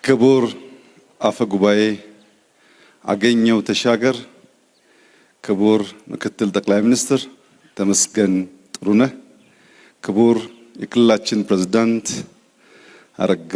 ክቡር አፈ ጉባኤ አገኘሁ ተሻገር፣ ክቡር ምክትል ጠቅላይ ሚኒስትር ተመስገን ጥሩነህ፣ ክቡር የክልላችን ፕሬዝዳንት አረጋ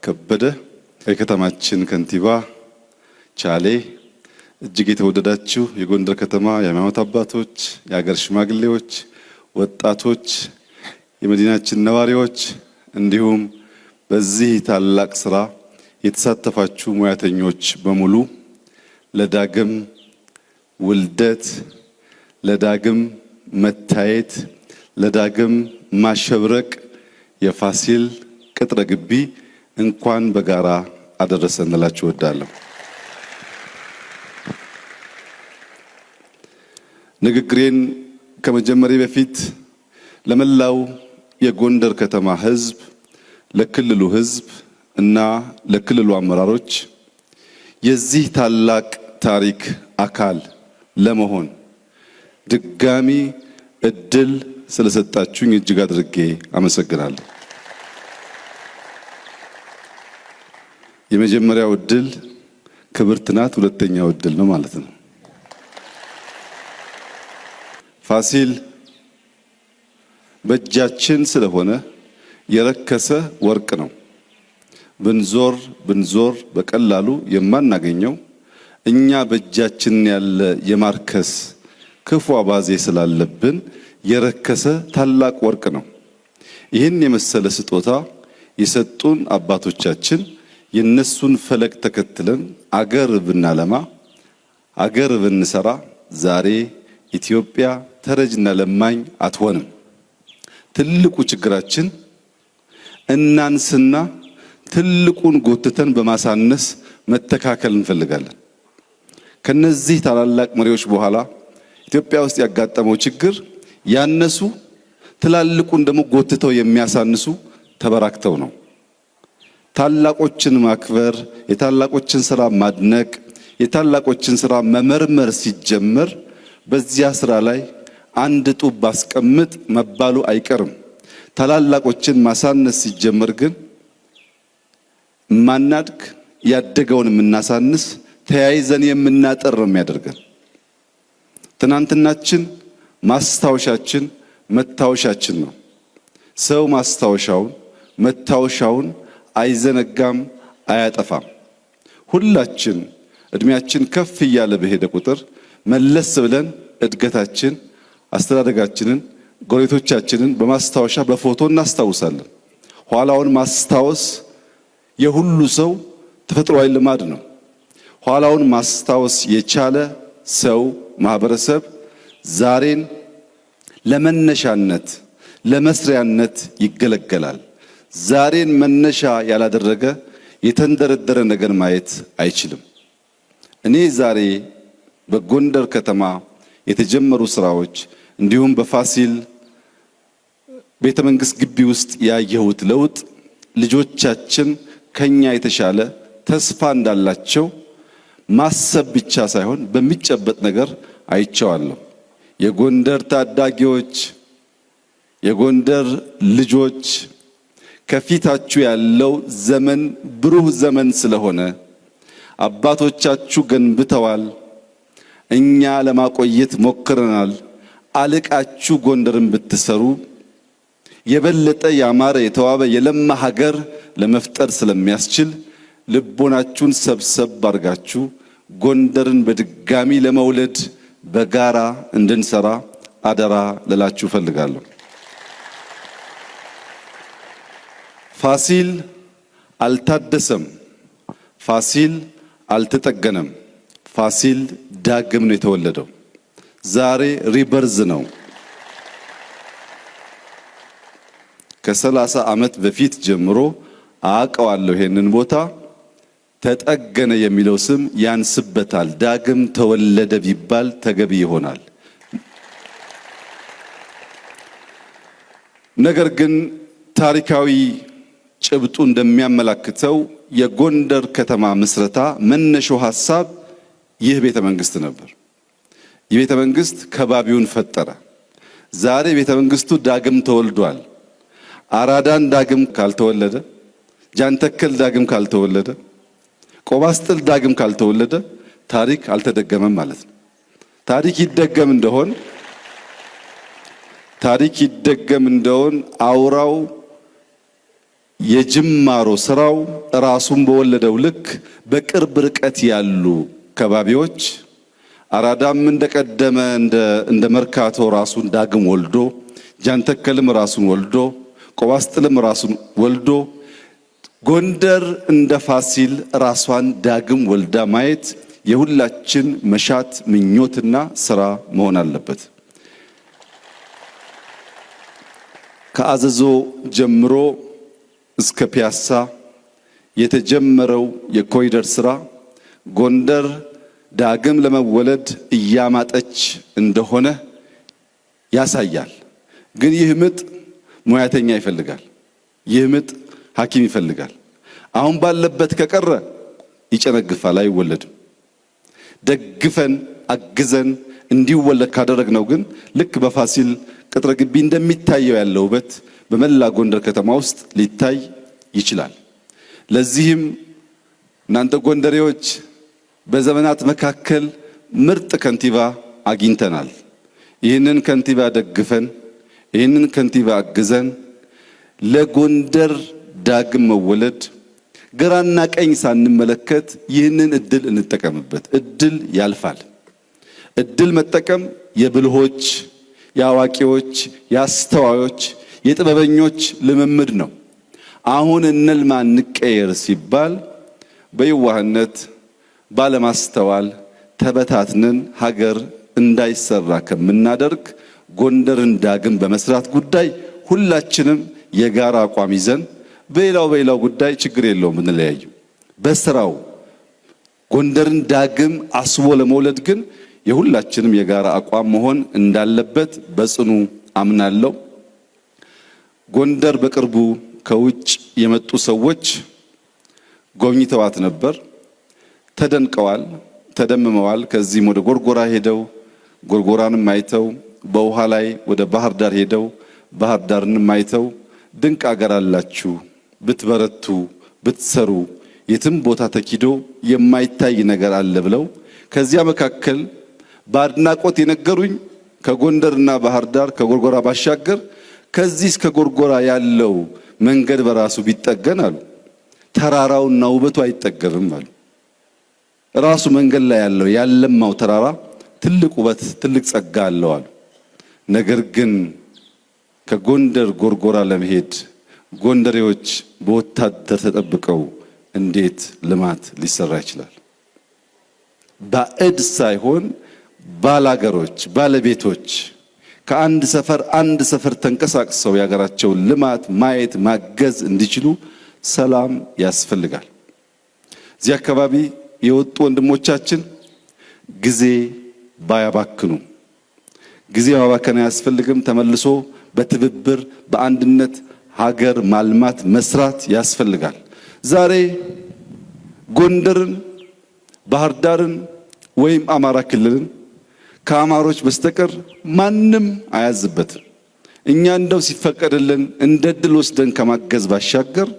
ከበደ፣ የከተማችን ከንቲባ ቻሌ፣ እጅግ የተወደዳችሁ የጎንደር ከተማ የሃይማኖት አባቶች፣ የሀገር ሽማግሌዎች፣ ወጣቶች፣ የመዲናችን ነዋሪዎች እንዲሁም በዚህ ታላቅ ስራ የተሳተፋችሁ ሙያተኞች በሙሉ ለዳግም ውልደት፣ ለዳግም መታየት፣ ለዳግም ማሸብረቅ የፋሲል ቅጥረ ግቢ እንኳን በጋራ አደረሰን ልላችሁ እወዳለሁ። ንግግሬን ከመጀመሬ በፊት ለመላው የጎንደር ከተማ ሕዝብ፣ ለክልሉ ሕዝብ እና ለክልሉ አመራሮች የዚህ ታላቅ ታሪክ አካል ለመሆን ድጋሚ እድል ስለሰጣችሁኝ እጅግ አድርጌ አመሰግናለሁ። የመጀመሪያው እድል ክብርት ናት፣ ሁለተኛው እድል ነው ማለት ነው። ፋሲል በእጃችን ስለሆነ የረከሰ ወርቅ ነው። ብንዞር ብንዞር በቀላሉ የማናገኘው እኛ በእጃችን ያለ የማርከስ ክፉ አባዜ ስላለብን የረከሰ ታላቅ ወርቅ ነው። ይህን የመሰለ ስጦታ የሰጡን አባቶቻችን የነሱን ፈለግ ተከትለን አገር ብናለማ አገር ብንሰራ ዛሬ ኢትዮጵያ ተረጅና ለማኝ አትሆንም። ትልቁ ችግራችን እናንስና ትልቁን ጎትተን በማሳነስ መተካከል እንፈልጋለን። ከነዚህ ታላላቅ መሪዎች በኋላ ኢትዮጵያ ውስጥ ያጋጠመው ችግር ያነሱ ትላልቁን ደግሞ ጎትተው የሚያሳንሱ ተበራክተው ነው። ታላቆችን ማክበር፣ የታላቆችን ስራ ማድነቅ፣ የታላቆችን ስራ መመርመር ሲጀመር በዚያ ስራ ላይ አንድ ጡብ ባስቀምጥ መባሉ አይቀርም። ታላላቆችን ማሳነስ ሲጀመር ግን ማናድግ ያደገውን የምናሳንስ ተያይዘን የምናጠር ነው የሚያደርገን። ትናንትናችን ማስታወሻችን መታወሻችን ነው። ሰው ማስታወሻውን መታወሻውን አይዘነጋም፣ አያጠፋም። ሁላችን እድሜያችን ከፍ እያለ በሄደ ቁጥር መለስ ብለን እድገታችን፣ አስተዳደጋችንን፣ ጎረቤቶቻችንን በማስታወሻ በፎቶ እናስታውሳለን። ኋላውን ማስታወስ የሁሉ ሰው ተፈጥሯዊ ልማድ ነው። ኋላውን ማስታወስ የቻለ ሰው ማህበረሰብ ዛሬን ለመነሻነት ለመስሪያነት ይገለገላል። ዛሬን መነሻ ያላደረገ የተንደረደረ ነገር ማየት አይችልም። እኔ ዛሬ በጎንደር ከተማ የተጀመሩ ስራዎች እንዲሁም በፋሲል ቤተ መንግስት ግቢ ውስጥ ያየሁት ለውጥ ልጆቻችን ከኛ የተሻለ ተስፋ እንዳላቸው ማሰብ ብቻ ሳይሆን በሚጨበጥ ነገር አይቼዋለሁ። የጎንደር ታዳጊዎች፣ የጎንደር ልጆች ከፊታችሁ ያለው ዘመን ብሩህ ዘመን ስለሆነ አባቶቻችሁ ገንብተዋል። እኛ ለማቆየት ሞክረናል። አልቃችሁ ጎንደርን ብትሰሩ የበለጠ ያማረ የተዋበ የለማ ሀገር ለመፍጠር ስለሚያስችል ልቦናችሁን ሰብሰብ አድርጋችሁ ጎንደርን በድጋሚ ለመውለድ በጋራ እንድንሰራ አደራ ልላችሁ እፈልጋለሁ። ፋሲል አልታደሰም። ፋሲል አልተጠገነም። ፋሲል ዳግም ነው የተወለደው። ዛሬ rebirth ነው። ከ30 ዓመት በፊት ጀምሮ አውቀዋለሁ ይሄንን ቦታ። ተጠገነ የሚለው ስም ያንስበታል። ዳግም ተወለደ ቢባል ተገቢ ይሆናል። ነገር ግን ታሪካዊ ጭብጡ እንደሚያመላክተው የጎንደር ከተማ ምስረታ መነሻው ሐሳብ ይህ ቤተ መንግስት ነበር። ይህ ቤተ መንግስት ከባቢውን ፈጠረ። ዛሬ ቤተ መንግስቱ ዳግም ተወልዷል። አራዳን ዳግም ካልተወለደ፣ ጃንተከል ዳግም ካልተወለደ፣ ቆባስጥል ዳግም ካልተወለደ ታሪክ አልተደገመም ማለት ነው። ታሪክ ይደገም እንደሆን ታሪክ ይደገም እንደሆን አውራው የጅማሮ ስራው ራሱን በወለደው ልክ በቅርብ ርቀት ያሉ ከባቢዎች አራዳም እንደቀደመ እንደ መርካቶ ራሱን ዳግም ወልዶ፣ ጃንተከልም ራሱን ወልዶ፣ ቆባስጥልም ራሱን ወልዶ፣ ጎንደር እንደ ፋሲል ራሷን ዳግም ወልዳ ማየት የሁላችን መሻት ምኞትና ስራ መሆን አለበት። ከአዘዞ ጀምሮ እስከ ፒያሳ የተጀመረው የኮሪደር ስራ ጎንደር ዳግም ለመወለድ እያማጠች እንደሆነ ያሳያል። ግን ይህ ምጥ ሙያተኛ ይፈልጋል። ይህ ምጥ ሐኪም ይፈልጋል። አሁን ባለበት ከቀረ ይጨነግፋል፣ አይወለድም። ደግፈን አግዘን እንዲወለድ ካደረግነው ግን ልክ በፋሲል ቅጥረ ግቢ እንደሚታየው ያለው ውበት በመላ ጎንደር ከተማ ውስጥ ሊታይ ይችላል። ለዚህም እናንተ ጎንደሬዎች በዘመናት መካከል ምርጥ ከንቲባ አግኝተናል። ይህንን ከንቲባ ደግፈን ይህንን ከንቲባ አግዘን ለጎንደር ዳግም መወለድ ግራና ቀኝ ሳንመለከት ይህንን እድል እንጠቀምበት። እድል ያልፋል። እድል መጠቀም የብልሆች፣ የአዋቂዎች፣ የአስተዋዮች፣ የጥበበኞች ልምምድ ነው። አሁን እንልማ እንቀየር ሲባል በየዋህነት ባለማስተዋል ተበታትነን ሀገር እንዳይሰራ ከምናደርግ ጎንደርን ዳግም በመስራት ጉዳይ ሁላችንም የጋራ አቋም ይዘን በሌላው ጉዳይ ችግር የለውም ብንለያዩ፣ በስራው ጎንደርን ዳግም አስቦ ለመውለድ ግን የሁላችንም የጋራ አቋም መሆን እንዳለበት በጽኑ አምናለሁ። ጎንደር በቅርቡ ከውጭ የመጡ ሰዎች ጎብኝተዋት ነበር። ተደንቀዋል፣ ተደምመዋል። ከዚህም ወደ ጎርጎራ ሄደው ጎርጎራንም አይተው በውሃ ላይ ወደ ባህር ዳር ሄደው ባህር ዳርንም አይተው ድንቅ አገር አላችሁ፣ ብትበረቱ ብትሰሩ የትም ቦታ ተኪዶ የማይታይ ነገር አለ ብለው ከዚያ መካከል በአድናቆት የነገሩኝ ከጎንደርና ባህር ዳር ከጎርጎራ ባሻገር ከዚህ እስከ ጎርጎራ ያለው መንገድ በራሱ ቢጠገን አሉ፣ ተራራውና ውበቱ አይጠገብም አሉ። ራሱ መንገድ ላይ ያለው ያለማው ተራራ ትልቅ ውበት፣ ትልቅ ጸጋ አለው አሉ። ነገር ግን ከጎንደር ጎርጎራ ለመሄድ ጎንደሬዎች በወታደር ተጠብቀው እንዴት ልማት ሊሰራ ይችላል? ባዕድ ሳይሆን ባላገሮች፣ ባለቤቶች ከአንድ ሰፈር አንድ ሰፈር ተንቀሳቅሰው የሀገራቸውን ልማት ማየት ማገዝ እንዲችሉ ሰላም ያስፈልጋል። እዚህ አካባቢ የወጡ ወንድሞቻችን ጊዜ ባያባክኑ፣ ጊዜ ማባከን አያስፈልግም። ተመልሶ በትብብር በአንድነት ሀገር ማልማት መስራት ያስፈልጋል። ዛሬ ጎንደርን፣ ባህር ዳርን ወይም አማራ ክልልን ከአማሮች በስተቀር ማንም አያዝበትም። እኛ እንደው ሲፈቀድልን እንደ ድል ወስደን ከማገዝ ባሻገር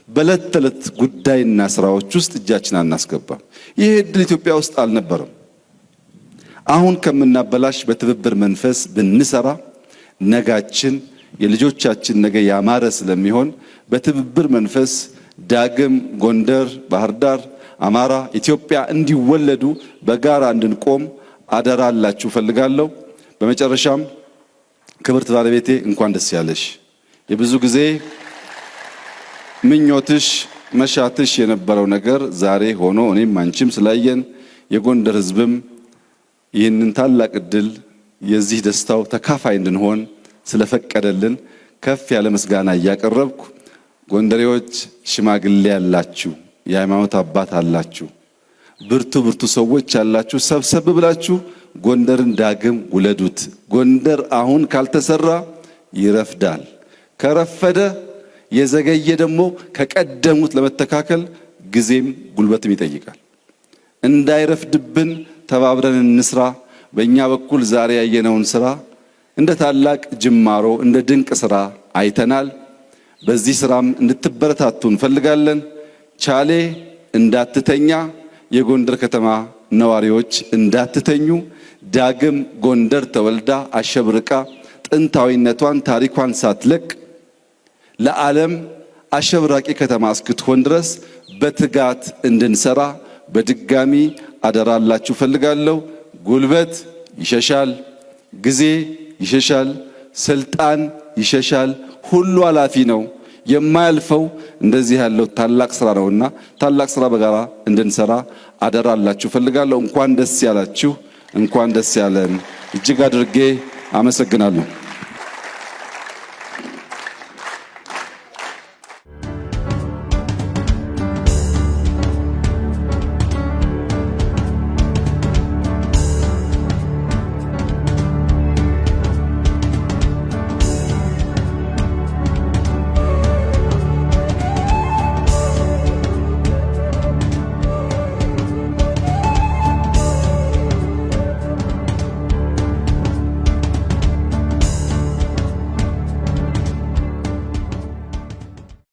በዕለት ተዕለት ጉዳይና ስራዎች ውስጥ እጃችን አናስገባም። ይህ እድል ኢትዮጵያ ውስጥ አልነበረም። አሁን ከምናበላሽ በትብብር መንፈስ ብንሰራ ነጋችን የልጆቻችን ነገ ያማረ ስለሚሆን በትብብር መንፈስ ዳግም ጎንደር፣ ባህር ዳር፣ አማራ፣ ኢትዮጵያ እንዲወለዱ በጋራ እንድንቆም አደራ አላችሁ ፈልጋለሁ። በመጨረሻም ክብርት ባለቤቴ እንኳን ደስ ያለሽ። የብዙ ጊዜ ምኞትሽ መሻትሽ የነበረው ነገር ዛሬ ሆኖ እኔም አንቺም ስላየን የጎንደር ሕዝብም ይህንን ታላቅ እድል የዚህ ደስታው ተካፋይ እንድንሆን ስለፈቀደልን ከፍ ያለ ምስጋና እያቀረብኩ ጎንደሬዎች ሽማግሌ ያላችሁ፣ የሃይማኖት አባት አላችሁ፣ ብርቱ ብርቱ ሰዎች ያላችሁ ሰብሰብ ብላችሁ ጎንደርን ዳግም ውለዱት። ጎንደር አሁን ካልተሰራ ይረፍዳል። ከረፈደ የዘገየ ደግሞ ከቀደሙት ለመተካከል ጊዜም ጉልበትም ይጠይቃል። እንዳይረፍድብን ተባብረን እንስራ። በእኛ በኩል ዛሬ ያየነውን ስራ እንደ ታላቅ ጅማሮ እንደ ድንቅ ስራ አይተናል። በዚህ ስራም እንድትበረታቱ እንፈልጋለን። ቻሌ እንዳትተኛ፣ የጎንደር ከተማ ነዋሪዎች እንዳትተኙ፣ ዳግም ጎንደር ተወልዳ አሸብርቃ ጥንታዊነቷን ታሪኳን ሳትለቅ ለዓለም አሸብራቂ ከተማ እስክትሆን ድረስ በትጋት እንድንሰራ በድጋሚ አደራላችሁ ፈልጋለሁ። ጉልበት ይሸሻል፣ ጊዜ ይሸሻል፣ ስልጣን ይሸሻል። ሁሉ ኃላፊ ነው። የማያልፈው እንደዚህ ያለው ታላቅ ስራ ነውና ታላቅ ስራ በጋራ እንድንሰራ አደራላችሁ ፈልጋለሁ። እንኳን ደስ ያላችሁ፣ እንኳን ደስ ያለን። እጅግ አድርጌ አመሰግናለሁ።